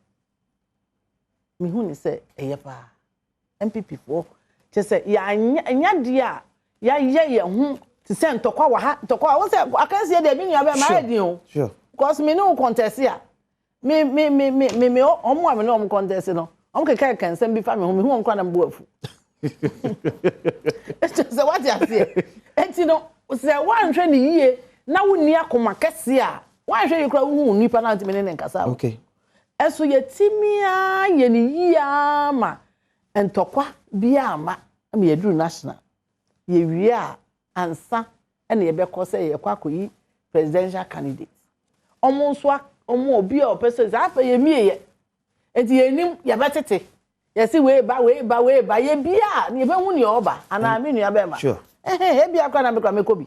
mehu ne sɛ ɛyɛ paa. NPP foɔ kyɛ sɛ yɛanyɛ ɛnya deɛ a yɛayɛ yɛn ho te sɛ ntɔkwa wɔ ha, ntɔkwa wɔ sɛ akansie deɛ, mi nua bɛɛ maa yɛ den o. Because me ne wo contest a, me ɔmo a me ne ɔmo contest no, ɔmo keka keka nsɛm bi fa me ho, me hu wɔn kora na mo bu afu. Sɛ wate aseɛ, eti no sɛ woanhwɛ ne yie na wonni akoma kɛseɛ a, woanhwɛ yie kora, wohu nipa na ntumi ne ne nkasa o. Ɛso yɛtumi a yɛ ne yie ama ntɔkwa bi ama ama yɛduru national, yɛwie a ansa. Ɛna yɛbɛkɔ sɛ yɛkɔ akɔyi presidential candidate. Ɔmo nso ɔmo obi a ɔpɛ sɛ saa afɛ yɛ mie yɛ. Nti yɛnim yɛbɛtete. Yɛsi wei ba, wei ba, wei ba, yɛ bia yɛbɛhu nea ɔba anaa, me nua bɛrima. Sure. Ɛhɛn, ebi akora na mekora mekɔ bi.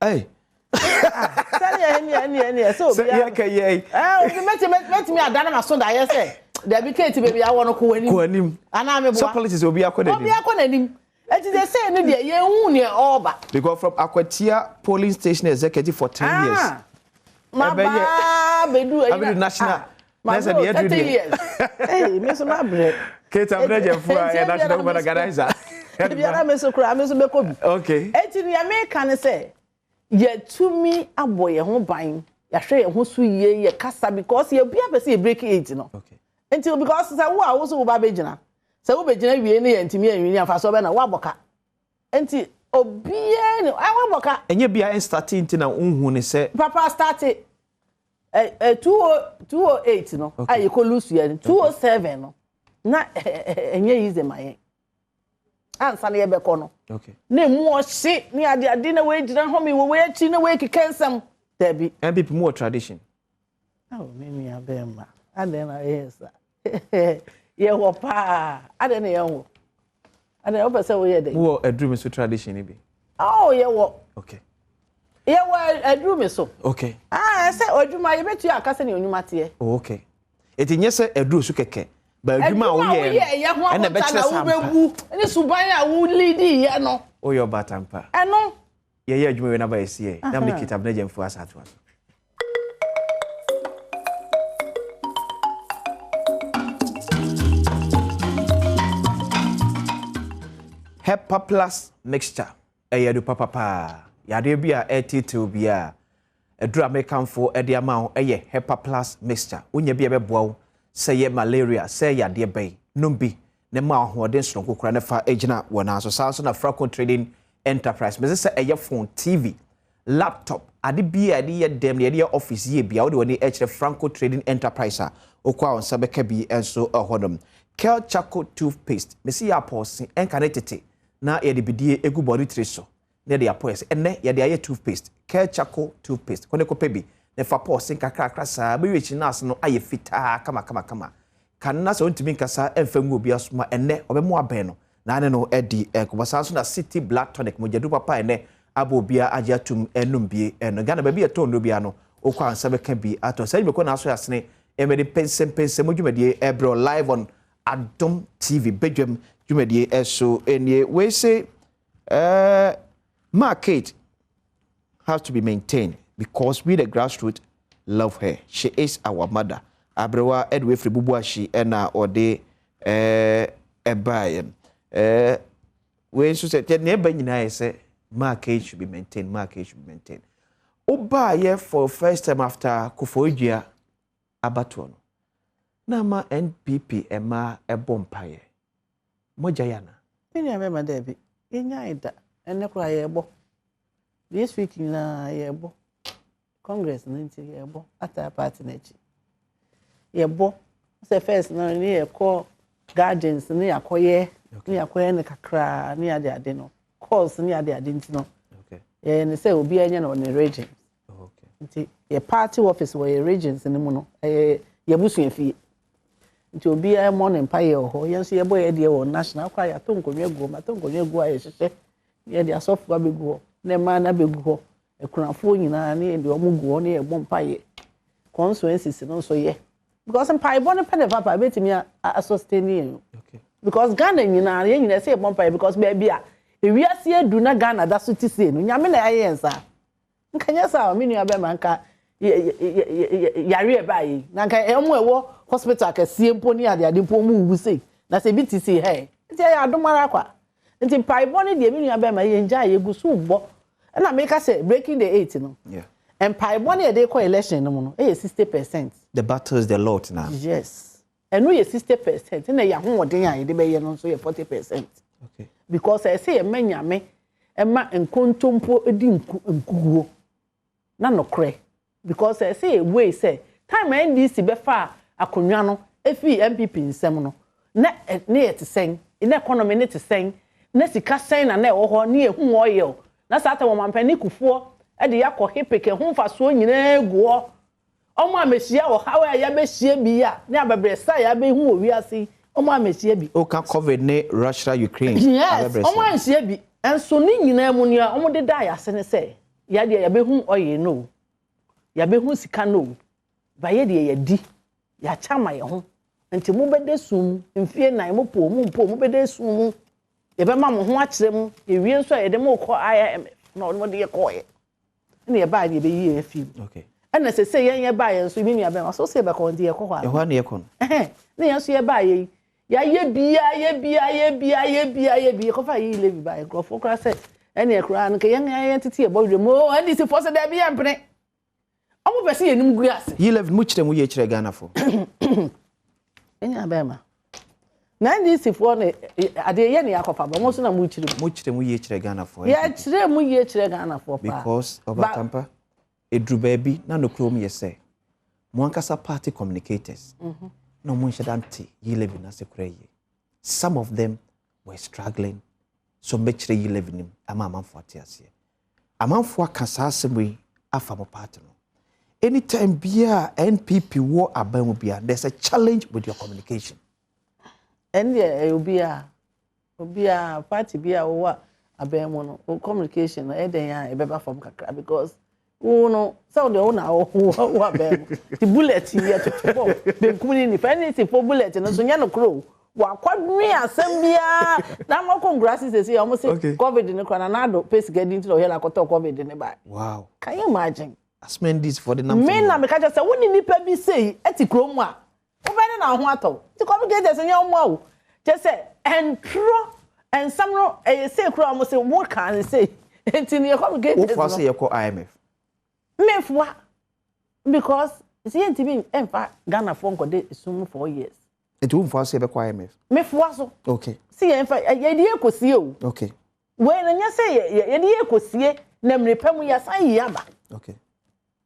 Hey. Sɛdeɛ ɛneɛ sɛ sɛ obiara yɛka yɛ obi mɛtumi adane m'aso da yɛ sɛ dabi, Kate, baabi awɔ no, kɔ w'anim. Kɔ anim. Anaa meboa? Sɛ politics, obi akɔ obi n'anim. Akɔ n'anim. Eti sɛ sɛ no deɛ, yɛnhu nea ɔreba. Because from Akwatia polling station executive for 10 years. Mabaa bɛdu ayi. Abedu national. Na sɛ deɛ ɛduru 30 deɛ. years. Ee, me nso mabrɛ. Kate Abena Gyamfua yɛ national woman organizer. Ebiara me nso koraa, me nso bɛkɔ bi. Eti nea meka ne sɛ yɛtumi abɔ yɛn ho ban, yɛahwɛ yɛn ho so yie, yɛ kasa, because yɛ obi apɛ sɛ yɛ break eight no. Nti because sɛ wo a wo so wo ba bɛgyina, sɛ wo bɛgyina wie ne yɛ ntumi anwini afa so bɛ na woabɔ ka. Nti obiara ni woabɔ ka. Ɛnyɛ bia ɛnstart nti na nhu ne sɛ. Papa, start ɛ ɛ 2008 no a yɛkɔ lose yɛ no, 207 no na ɛnyɛ easy ma yɛn ansa na yɛbɛkɔ no. Na emu ɔhye ne ade ade na wɔagyina hɔ mi wɔ wɔn akyi na wɔakeka nsɛm dabi. NPP mu wɔ tradition. Awo, me nua bɛrima, adan na yɛ sa yɛwɔ paa, adan na yɛwɔ, adan wopɛ sɛ woyɛ dɛ. Mu wɔ aduru mi so tradition ni bi. Ɔɔ, yɛwɔ. Yɛwɔ aduru mi so. Aa, sɛ adwuma yɛbɛtua aka sɛ ne onwuma teɛ. Oh, okay. Eti nyɛ sɛ aduru so kɛkɛ. Ba adwuma a woyɛ ɛyɛ ho no ɛna akonta ɛbɛkyerɛ na sɛ ampa. wobɛwu ne suban a wolidi yɛ no. Woyɛ ɔbaatan pa. Ɛno. Yɛyɛ adwuma wei naba yɛsi yɛ. Na mene Kate Abena Gyamfua asa atoa so. Hepa Plus mixture ɛyɛ adu papapaa. Yadeɛ bi a ɛretetew bi a aduru a mekamfo de ama wo ɛyɛ Hepa Plus mixture. Wonya bi a ɛbɛboa wo sɛ yɛ malaria, sɛ yadeɛ bɛn, nom bi ne ma ahoɔden soronko kora ne fa gyina wɔn nan so. Saa nso na Fracon Trading Enterprise mese sɛ ɛyɛ phone, TV, laptop, ade bi a yɛde yɛ dɛm na yɛde yɛ office yie bia, wode w'ani kyerɛ Franco Trading Enterprise a, wokɔ a wo nsa bɛka bi nso hɔnom. Kel Charcoal toothpaste, mese yɛ apɔɔse ɛnka ne tete na yɛde bidie egu bɔde tiri so na yɛde apɔ yɛ sɛ ɛnɛ yɛde ayɛ toothpaste. Kel Charcoal toothpaste, kɔ ne kɔpɛ bi na fa pɔɔse nkakrakra saa bɛwie akyi no ase no ayɛ fitaa kamakamakama. Kan na sɛ wontumi nkasa ɛmfa ngu obi asoma, ɛnɛ ɔbɛmo abɛn no na ne no adi nkɔmmɔ. Saa nso na City Blood Tonic, mogyadu papa, ɛnɛ abɔ obiara agye atum ɛnum bie. Ɛno Ghana baabi yɛtɔn nnuro biara no, wokɔ ansa bɛka bi atɔ. Saa dwumakɔ na aso asene ɛmɛde mpɛnsɛmpɛnsɛm dwumadie ɛbrɛ live on Adom TV. Badwam dwumadie ɛso ɛnie. Wei se market has to be maintained because we the grassroots love her. She is our mother. Aberewa ɛde wefiri bubu ahyi ɛna ɔde ɛbaeɛ. Wei nso sɛ nea ɛba nyinaa yɛ sɛ market should be maintained, market should be maintained. Wobaayɛ for first time after Koforidua abatoɔ no na ama NPP mmaa ɛbɔ mpaeɛ, mogya yɛ ana? Me nua bɛma, daabi, yɛnyae da. Ɛnɛ koraa yɛrebɔ, this week nyinaa yɛrebɔ congress no, nti yɛrebɔ ata party n'akyi. Yɛbɔ sɛ first no ne yɛkɔ gardens ne yɛakɔyɛ no kakraa ne yɛade ade no course ne yɛade ade, nti no yɛyɛ ne sɛ obiara nyɛ no wɔ ne regions. Nti yɛ party office wɔ yɛ regions no mu no, ɛyɛ yɛbusua fie, nti obiara mmɔ ne mpa yɛ wɔ hɔ. Yɛn nso yɛbɔ yɛ deɛ wɔ national akɔ a, yɛato nkonnwa gu hɔ, yɛato nkonnwa gu hɔ a yɛhyehyɛ ne yɛde asɔfoɔ abɛgu hɔ ne mmaa no abɛgu hɔ, akunafoɔ nyinaa ne yɛde wɔn gu hɔ ne yɛbɔ mpa yɛ constituencies no nso yɛ, because mpaebɔ no pɛ ne papa ebɛtumi asustain yɛn, because Ghana nyinaa, yɛn nyinaa sɛ yɛbɔ mpa yɛ, because baabi a ewiase edu na Ghana da so ti sie no, Nyame na ayɛ yɛn saa. Nka nyɛ saa, me nua bɛma, nka yare ɛbaa yi na nka ɛmo ɛwɔ hospital kɛseɛ mpo ne adeade mpo ɔmo wuwu sei na sɛ ebi ti si hɛ. Nti ɛyɛ adom ara kwa. Nti mpaebɔ no deɛ, me nua bɛma, yɛn gya yɛgu so bɔ. Ɛna meka sɛ breaking the eight no, mpaebɔ no yɛde kɔ election no mu no, ɛyɛ 60%. The battle is the Lord now. Yes, ɛno yɛ 60%, ɛna yɛ ahoɔden a yɛde bɛyɛ no nso yɛ 40%. Because ɛsɛ yɛ mɛ Nyame ɛma nkontompo di nkuguo na nokorɛ, because ɛsɛ yɛ wei sɛ time a NDC bɛfa akonnwa no efi NPP nsɛm no na ne yɛ te sɛn, na economy ne te sɛn, na sika sɛn na ɛwɔ hɔ, ne yɛ hu oil. Na saa ta wɔn Kufuor ɛde yɛakɔ HIPC, ɛho mfasoɔ nyinaa gu hɔ. Ɔmo a mehyia wɔ haw a yɛabɛhyia bi a ne abɛbrɛsa a yɛabɛhu wɔ wiase yi, ɔmo a mehyia bi. Oka COVID ne Russia Ukraine. Yes, ɔmo anhyia bi. Nso ne nyinaa mu nea ɔmo de da yɛase ne sɛ yɛadeɛ yɛbɛhu ɔyɛ no o, yɛbɛhu sika no o, ba yɛ deɛ yɛdi yɛakyɛ ama yɛn ho, nti mobɛda sum mu mfie 4. Mo po mo mpo mobɛda sum mu, yɛbɛma mo ho akyerɛ mu. Yɛwie nso a, yɛde mo kɔ IMF na ɔmo de yɛ kɔɔyɛ, ɛna yɛbaa deɛ yɛbɛyi yɛn fi mu. Ɛna sɛ yɛn yɛbaa yɛn nso, mi nua bɛn ɔsɛ ɔsɛ yɛbɛkɔ, nti yɛkɔ hɔ a. Ɛhɔ a na yɛkɔ no. Ɛhɛn, ne yɛn nso yɛbaa yɛ yi, yɛayɛ bia, yɛ bia, yɛ bia, yɛ bia, yɛ bia, yɛkɔfa e-levy ba. Nkurɔfoɔ koraa sɛ ɛne ɛkoraa no, kɛ yɛn tete yɛbɔ werɛ mu o. NDC foɔ sɛ dɛbi, yɛn mpene, ɔmo pɛ sɛ yɛnim gu ase. E-levy mu kyerɛ mu yie kyerɛ Ghanafoɔ. Ɛnya bɛrima na NDC foɔ ne adeɛ yɛ ne yɛakɔfa ba, ɔmo nso na mo kyerɛ mu. Mu kyerɛ mu yie kyerɛ Ghanafoɔ. Yɛkyerɛ mu yie kyerɛ Ghanafoɔ paa. Because ɔbatampa eduru baabi na no kurom yɛ sɛ mo ankasa party communicators na ɔmo nhyɛ da nte e-levy n'ase koraa yie. Some of them were struggling so mbɛkyerɛ e-levy nim ama amanfoɔ ate aseɛ. Amanfoɔ aka saa asɛm yi afa mo party no. Anytime biara NPP wɔ aban mu biara, there's a challenge with your communication. Ɛne deɛ ɛyɛ obiara obiara party bi a wɔwɔ aban mu no, o communication no ɛyɛ den a ɛbɛba fam kakra, because wo no sɛ wo deɛ wo na wo aban mu ti bullet yi yɛ toto bɔ benkum ne nifa. Ɛne ti fo bullet no so nyɛ no koro wakɔdwe asɛm biara na ama kɔ nkura sisi a wɔn sɛ COVID ne kora na nado pɛ sika di nti na ɔyɛ na akɔtɔ COVID ne ba. Can you imagine? Asmendis for the nam. Me na meka kyerɛ sɛ wo ne nipa bi sei ɛte kurom a wobɛne na ho atɔ nti communicators nyɛ ɔmo awo kyerɛ sɛ ɛntorɔ nsɛm no ɛyɛ sei kora ɔmo sɛ wo ka ne sei nti ne yɛ communicators. Wofoa sɛ yɛkɔ IMF? Mefoa, because sɛ yɛntumi ɛmfa Ghanafoɔ nkɔde sum 4 years. Nti womfoa sɛ yɛbɛkɔ IMF? Mefoa so. Sɛ yɛmfa yɛde yɛ kɔsie o. Wei no nyɛ sɛ yɛde yɛ kɔsie na mmerɛ mu yɛasan yi aba.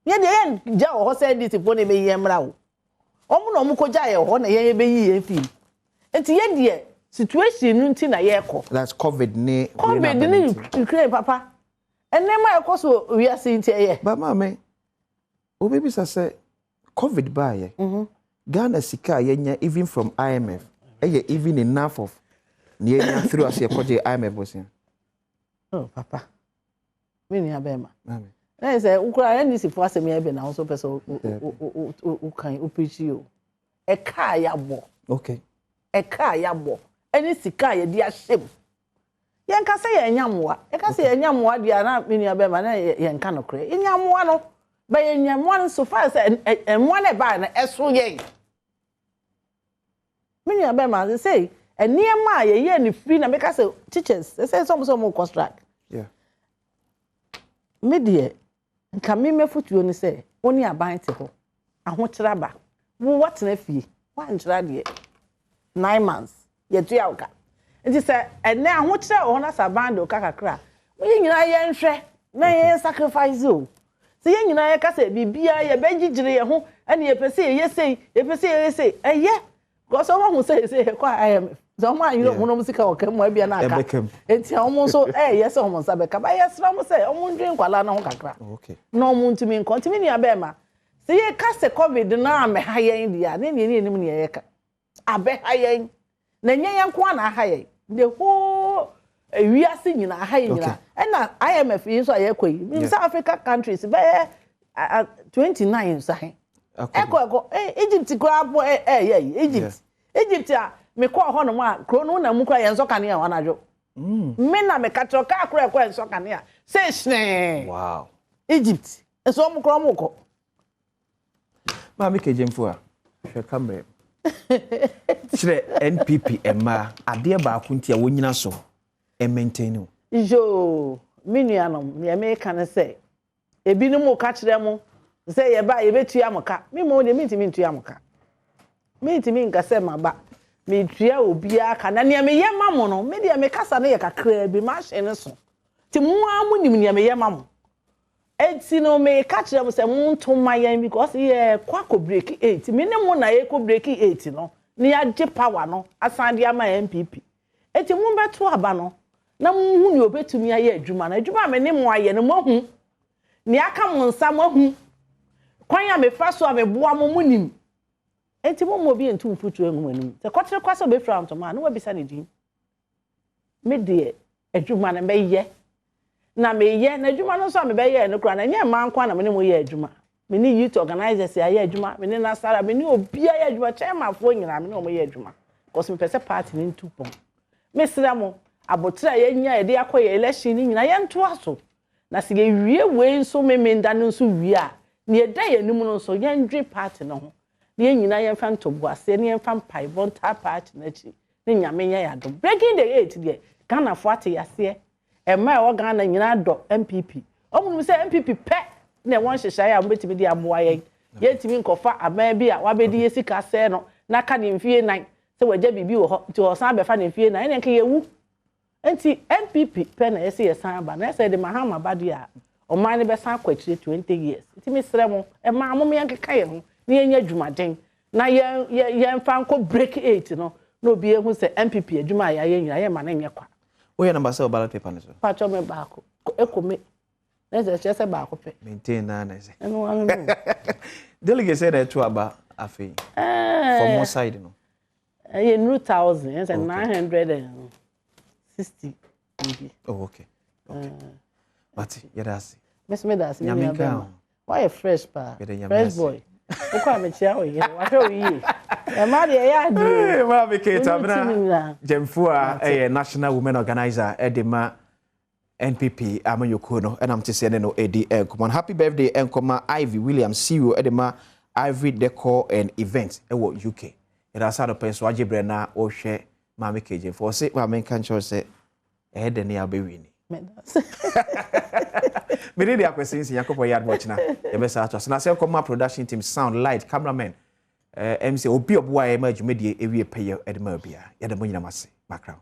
Yɛde yɛn gya wɔ hɔ sɛ NDC foɔ na ɛbɛyi yɛn mmra o, ɔmo na ɔmo kɔgya yɛ hɔ na yɛn yɛbɛyi yɛn fi mu, nti yɛ deɛ situation no nti na yɛrekɔ. That's COVID ne. COVID ne Ukraine papa, nneɛma a ɛkɔ so wiase nti ɛyɛ. Ba maame, obebisa sɛ COVID baayɛ, Ghana sika a yɛnya even from IMF ɛyɛ even enough of ne yɛnya through ase yɛkɔgye IMF bosia? Oh papa, me nua bɛrima, na yɛ sɛ wokura NDC fo asɛm yɛ bɛ na wo nso pɛ sɛ wokan wopirikyi o, ɛka a yɛabɔ. Ɛka a yɛabɔ ɛne sika a yɛde ahyɛ mu, yɛnka sɛ yɛnya mmoa, yɛka sɛ yɛnya mmoa deɛ a, na me nua bɛrima, na yɛnka nokorɛ. Yɛnya mmoa no bɛ, yɛnya mmoa no so far sɛ mmoa no ɛbaa no ɛso yɛn. Me nua bɛrima, sɛ nneɛma a yɛyɛ ne firi na meka sɛ teachers ɛsɛ sɛ ɔmo kɔ strike. Me deɛ nka me mɛfotuo ne sɛ wo ne aban te hɔ, ahokyerɛ aba, wo watena fie woankyerɛ adeɛ 9 months, yɛtua wo ka, nti sɛ ɛnɛ ahokyerɛ wɔ hɔ na sɛ aban de wo ka kakra a, yɛn nyinaa yɛnhwɛ na yɛn sacrifice o. Sɛ yɛn nyinaa yɛka sɛ biribiara yɛbɛgyigyere yɛn ho, ɛne yɛpɛ sɛ yɛyɛ sei, yɛpɛ sɛ yɛyɛ sei, ɛyɛ because ɔmo ahu sɛ yɛsɛ yɛkɔ IMF sɛ ɔmo anyere ɔmo nom sika wɔ kɛm mu ebia na aka. Ɛbɛka mu. Nti ɔmo nso ɛyɛ sɛ ɔmo nsa bɛka ba, yɛsrɛ mo sɛ ɔmo ndwe nkwalaa no ho kakra na ɔmo ntumi nkɔ. Ntumi nua bɛrima, sɛ yɛka sɛ COVID na amɛha yɛn deɛ a, ne nea ne anim nea yɛka abɛha yɛn na nyɛ yɛn nko ara na aha yɛn, the whole wiase nyinaa aha yɛn nyinaa. Ɛna IMF yi nso a yɛkɔ yi mm South Africa countries bɛyɛ 29 nso ahe ɛkɔ Egypt koraa po ɛyɛ yi Egypt a mekɔɔ hɔnom a, kuro no na mu koraa yɛn nsɔ kanea wɔ anadwo. Me na meka kyerɛ kaa koraa ɛkɔ yɛn nsɔ kanea sɛ hyerɛn. Egypt nso ɔmo koraa ɔmo kɔ. Maame Kegyemfo a hwɛ camera mu, kyerɛ NPP mmaa adeɛ baako nti a wɔnyina so maintain o. Yoo, me nuanom, nea meka ne sɛ ebinom ka kyerɛ mo sɛ yɛba a yɛbɛtua mo ka. Me mmom deɛ, mentumi ntua mo ka, mentumi nka sɛ maba metua obiara ka, na nea meyɛ ma mo no, me deɛ mekasa no yɛ kakraa bi, mahyɛ ne so nti mo ara monim nea meyɛ ma mo. Eti no meka kyerɛ mo sɛ monto ma yɛn, because yɛkɔ akɔ break eight. Me ne mo na yɛkɔ break eight no na yɛagye power no asan de ama NPP, eti mo bɛto aba no. Na monhu nea obetumi ayɛ adwuma no. Adwuma a me ne mo ayɛ no, moahu. Nea aka mo nsa, moahu. Kwan a mefa so a meboa mo, monim. Enti momma obi ntu mfuturo ngu mo anim. Sɛ kɔtere kwa sɛ obefira ntoma a, na wabisa ne din. Me deɛ, adwuma no mɛyɛ. Na meyɛ, na adwuma no nso a mebɛyɛɛ no koraa no, ɛnyɛ mmaa nko ara na me ne mo yɛ adwuma. Me ne youth organisers ayɛ adwuma, me ne Nasara, me ne obiara yɛ adwuma, chairmanfoɔ nyinaa, me ne wɔn yɛ adwuma. Because mepɛ sɛ party no ntu pɔn. Mesrɛ mo, aboterɛ a yɛanya a yɛde akɔ yɛn election no nyinaa, yɛntoa so. Na sɛ yɛwie wei nso Memenda no nso wie a, nea ɛda yɛn anim no nso, yɛndwen party no ho. Na yɛn nyinaa yɛmfa ntoboaseɛ ne yɛmfa mpaebɔ ntaa party no akyi ne Nyame nyɛ yɛn adom. Breaking the eight deɛ, Ghanafoɔ ate yaseɛ. Mmaa a ɛwɔ Ghana nyinaa dɔ NPP. Wɔn nim sɛ NPP pɛ na ɛwɔ nhyehyɛeɛ a wɔbɛtumi de aboa yɛn. Yɛntumi nkɔfa aban bi a wabɛdi yɛ sika asɛe no na aka ne mfie nan sɛ wagya biribi wɔ hɔ nti ɔsan abɛfa ne mfie nan ɛnneɛ nka yɛwu. Nti NPP pɛ na ɛsɛ yɛsan aba na ɛsɛ yɛde Mahama ba deɛ a ɔman no bɛsan akɔ akyire 20 years. Nti mesrɛ mo mmaa mom yɛnkeka yɛn ho na yɛnyɛ adwumaden na yɛn yɛmfa nkɔ break eight no na obi ehu sɛ NPP adwuma a yɛayɛ nyinaa yɛmma no nyɛ kwa. Woyɛ number sɛ wɔ ballot paper no so? Patrɔ me baako. Eko me. Na ɛsɛ kyerɛ sɛ baako pɛ. Maintain na na ɛsɛ. Ɛno ano no. Delegate sɛ na ɛto aba afei. From mo side no. Ɛyɛ nuru thousand, ɛsɛ 960 bibi. Oh okay. Okay. Mate, yɛda ase. Mɛsɛ meda ase. Nyame nka ho. Wayɛ fresh paa. Fresh boy. Wokɔ a mekyia wo yere. Wahwɛ wo yie. Ɛma deɛ ɛyɛ adeɛ. Maame Kate Abena Gyamfua ɛyɛ National Women Organizer ɛde ma NPP amanyɔkuo no ɛnam te sɛ ne no ɛdi nkɔmmɔ. Happy birthday ɛnkɔma Ivy Williams CEO ɛde ma Ivory Decor and Event ɛwɔ UK. Yɛda ase anɔpa nso agye berɛ na wɔhwɛ Maame Kate Gyamfua. Ɔse maame nka nkyerɛ sɛ ɛyɛ dɛ ne abɛwi ni. Mede de akwasi nsi Nyankopɔn yɛ adom ɔkyena yɛbɛsa ato ase. Na sɛ nkɔma production team, sound, light, cameraman, MC, obi ɔboa yɛ ma adwumadie ewie pɛyɛ ɛde ma obiara. Yɛda mo nyinam ase. Makra.